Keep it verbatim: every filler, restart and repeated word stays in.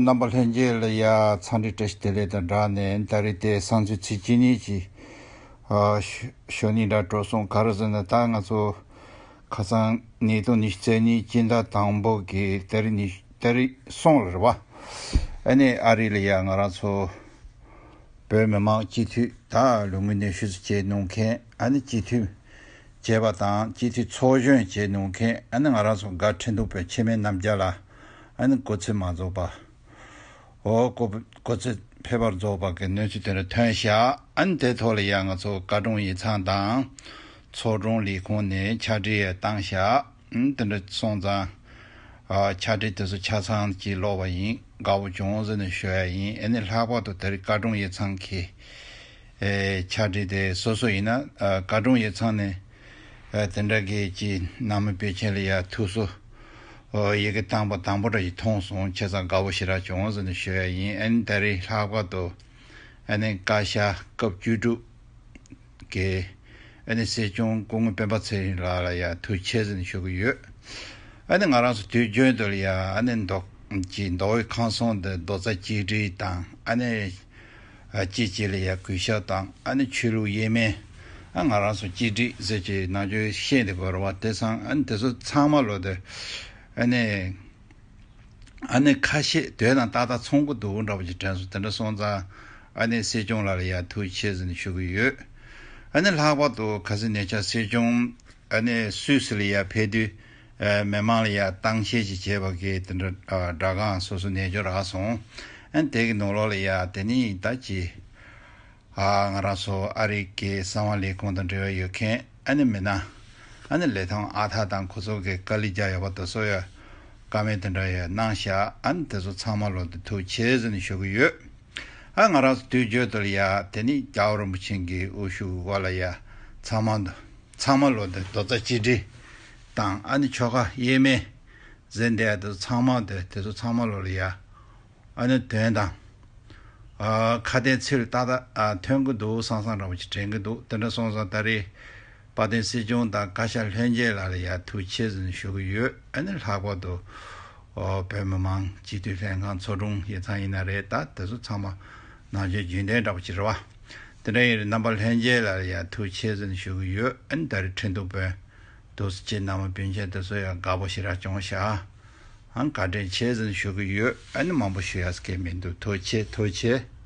རྣམ་པ་ལྷན་རྒྱས་ལ་ཡ་འཚམས་འདྲི་བཀྲ་ཤིས་བདེ་ལེགས་དང་སྦྲགས་ནས། ད་རེས་དེ་སང་ཚུན་ཚེས་བཅུ་གཉིས་ཀྱི་ཨ་ཞོ་ཞོ་ནི་འདྲ་འགྲོ་སོང་། ག་རེ་ཟེར་ན། ད་ང་ཚོ་ཁ་སང་ཉིས་སྟོང་ཉི་ཤུ་རྩ་གཉིས་སྤྱི་ཟླ་དང་པོ་གི་ཏ་རིག་ཉི་ཏ་རིག་གསུམ་ལ་རེད་བ། ཨ་ནི་ཨ་རི་ལ་ཡ་ང་རང་ཚོ་བོད་མི་མང་སྤྱི་འཐུས་ད་ལོ་ངོ་ཉི་ཤུ་ཙམ་བྱས་མྱོང་མཁན། ཨ་ནི་སྤྱི་འཐུས་བྱས་པ་དང་སྤྱི་འཐུས་ཚོགས་གཞོན་བྱས་མྱོང་མཁན། ཨ་ནི་ང་རང་ཚོ་དགའ་ཁྲི་འདུག་པའི་འཆི་མེད་རྣམ་རྒྱལ་ལགས། ཨ་ནི་སྐུ་ཚེ་མ་རྫོགས་པ། འོ་སྐུ་སྐུ་ཚེ་ཕལ་པར་རྫོགས་པ་གི་གནས་ཚུལ་དེ་འདྲ་ཐོན་ཤག་ཨ་ནི་དེ་ཐོག་ལ་ཡ་ང་ཚོ་བཀའ་དྲུང་ཡིག་ཚང་དང་ཚོགས་དྲུང་ལས་ཁུངས་ནས་ཕྱག་བྲིས་ཡང་བཏང་ཤག་ཨ་ནི་དེ་འདྲ་སོང་ཙང་། ཨ་ཕྱག་བྲིས་དེ་ཚོ་ཆ་ཚང་གཅིག་ཀློག་པ་ཡིན། དགའ་པོ་བྱུང་ཟེར་ནས་ཞུ་ཡ་ཡིན། ཨ་ནི་ལྷག་པར་དུ་དེ་རིང་བཀའ་དྲུང་ཡིག་ཚང་གི་ཨེ་ཕྱག་བྲིས་དེ་སོ་སོ་ཡིན་ན། ཨ་བཀའ་དྲུང་ཡིག་ཚང་ནས་ཨ་དེ་འདྲ་གི་ཅིག་ནང་མི་བོད་ཆེན་ལ་ཡ་ཐུགས་གསོ་ཨོ་ཡི་གེ་བཏང་པ་དང་པོ་འདྲ་ཞིག་མཐོང་སོང་། བྱས་ཙང་དགའ་པོ་ཞེ་དྲག་བྱུང་ཟེར་ནས་ཞུ་ཡ་ཡིན། ཨ་ནི་ད་རེས་ལྷག་པར་དུ་ཨ་ནི་བཀའ་ཤག་སྐབས་བཅུ་དྲུག་གི་ཨ་ནི་སྲིད་སྐྱོང་སྐུ་ངོ་སྤེན་པ་ཚེ་རིང་ལགས་ལ་ཡ་ཐུགས་རྗེ་ཆེ་ཟེར་ནས་ཞུ་གི་ཡོད། ཨ་ནི་ང་རང་ཚོ་དུས་རྒྱུན་དུ་ལ་ཡ་ཨ་ནི་མདོ་ཅིག་མདོ་དབུས་ཁམས་གསུམ་དུ་རྡོག་རྩ་གཅིག་སྒྲིལ་དང་། ཨ་ནི་ཨ་གཅིག་གཅིག་ལ་ཡ་གུས་ཞབས་དང་། ཨ་ནི་ཆོས་ལུགས་དབྱེ་མེད། ཨ་ང་རང་ཚོ་གཅིག་སྒྲིལ་ཟེར་གྱི་ནང་ཆོས་བཤད་དེ་དགོས་རེད་བ། དེ་སང་ཨ་ནི་དེ་ཚོ་ཚང་མ་ལོ་དེ་ཨ་ནི་ཨ་ནི་ཁ་ཤས་དོན་དང་ཏག་ཏག་མཚུངས་ཀྱི་འདུག་འདྲ་པོ་ཅིག་དྲན་སོང་། དེ་འདྲ་སོང་ཙང་ཨ་ནི་སྲིད་སྐྱོང་ལགས་ལ་ཡ་ཐུགས་རྗེ་ཆེ་ཟེར་ནས་ཞུ་གི་ཡོད། ཨ་ནི་ལྷག་པར་དུ་ཁ་སང་ཉེ་ཆར་སྲིད་སྐྱོང་ཨ་ནི་སུད་སི་ལ་ཡ་ཕེབས་དུས་ཨ་མི་མང་ལ་ཡ་གཏམ་བཤད་ཅིག་བྱས་པ་གི་དེ་འདྲ་ཨ་སྒྲ་གང་སོ་སོ་ནས་འབྱོར་རག་སོང་། ཨ་ནི་དེ་གི་ནང་ལོགས་ལ་ཡ་དེ་ནི་ད་ཅི། ཨ་ང་རང་ཚོ་ཨ་རི་གི་གསང་བ་ལས་ཁུངས་དང་འབྲེལ་བ་ཡོད་མཁན་ཨ་ནི་མི་སྣ། ཨ་ནི་ལི་ཐང་ཨ་ཐར་དང་ཁོ་ཚོ་གི་དཀའ་ལས་རྒྱག་ཡོད་པ་དེ་ཚོ་ཡ་བཀའ་མོལ་དེ་འདྲ་ཡ་གནང་ཤག་ཨ་ནི་དེ་ཚོ་ཚང་མ་ལོ་དེ་ཐུགས་རྗེ་ཆེ་ཟེར་ནས་ཞུ་གི་ཡོད། ཨ་ང་རང་ཚོ་དུས་རྒྱུན་དུ་ལ་ཡ་དེ་ནི་རྒྱལ་བ་རིན་པོ་ཆེ་གི་དབུ་བཞུགས་འོག་ལ་ཡ་ཚང་མ་ཚང་མ་ལོ་དེ་རྡོག་རྩ་གཅིག་སྒྲིལ་དང་། ཨ་ནི་ཆོལ་ཁ་དབྱེ་མེད་ཟེར་འདི་ཡ་དེ་ཚོ་ཚང་མ་དེ་དེ་ཚོ་ཚང་མ་ལོ་ལ་ཡ། ཨ་ནི་དོན་དང་། ཨ་ཁ་དན་ཚིག་ལ་ཏག་ཏག་ཨ་ཐོན་གི་འདུག་བསམ་བསམ་འདྲ་པོ་ཅིག་དྲན་གི་འདུག་དེ་འདྲ་སོང་ཙང་ད་རེས་དཔལ་ལྡན་སྲིད་སྐྱོང་དང་བཀའ་ཤག་ལྷན་རྒྱས་ལགས་ལ་ཡ་ཐུགས་རྗེ་ཆེ་ཟེར་ནས་ཞུ་གི་ཡོད། ཨ་ནི་ལྷག་པར་དུ་ཨོ་བོད་མི་མང་སྤྱི་འཐུས་ལྷན་ཁང་ཚོགས་དྲུང་ཡིག་ཚང་ཡིན་ན་རེད། ད་དེ་ཚོ་ཚང་མ་ནང་ཆོས་རྒྱུན་ལྡན་འདྲ་པོ་ཅིག་རེད་བ། དེ་འདྲ་ཡིན་རེད། རྣམ་པ་ལྷན་རྒྱས་ལགས་ལ་ཡ་ཐུགས་རྗེ་ཆེ་ཟེར་ནས་ཞུ་གི་ཡོད། ཨ་ནི་ད་རེས་ཁྲི་འདུ་དཔོན་འདུག་སེ་ཅིག་རྣམ་པ་སྤུན་མཆེད་དེ་ཚོ་ཡང་དགའ་པོ་ཞེ་དྲག་བྱུང་ཤག་ཨང་བཀའ་དྲིན་ཆེ་ཟེར་ནས་ཞུ་གི་ཡོད། ཨ་ནི་མང་པོ་ཞུ་ཡག་གི་མི་འདུག་ཐུགས་རྗེ་ཆེ། ཐུགས་རྗེ་ཆེ།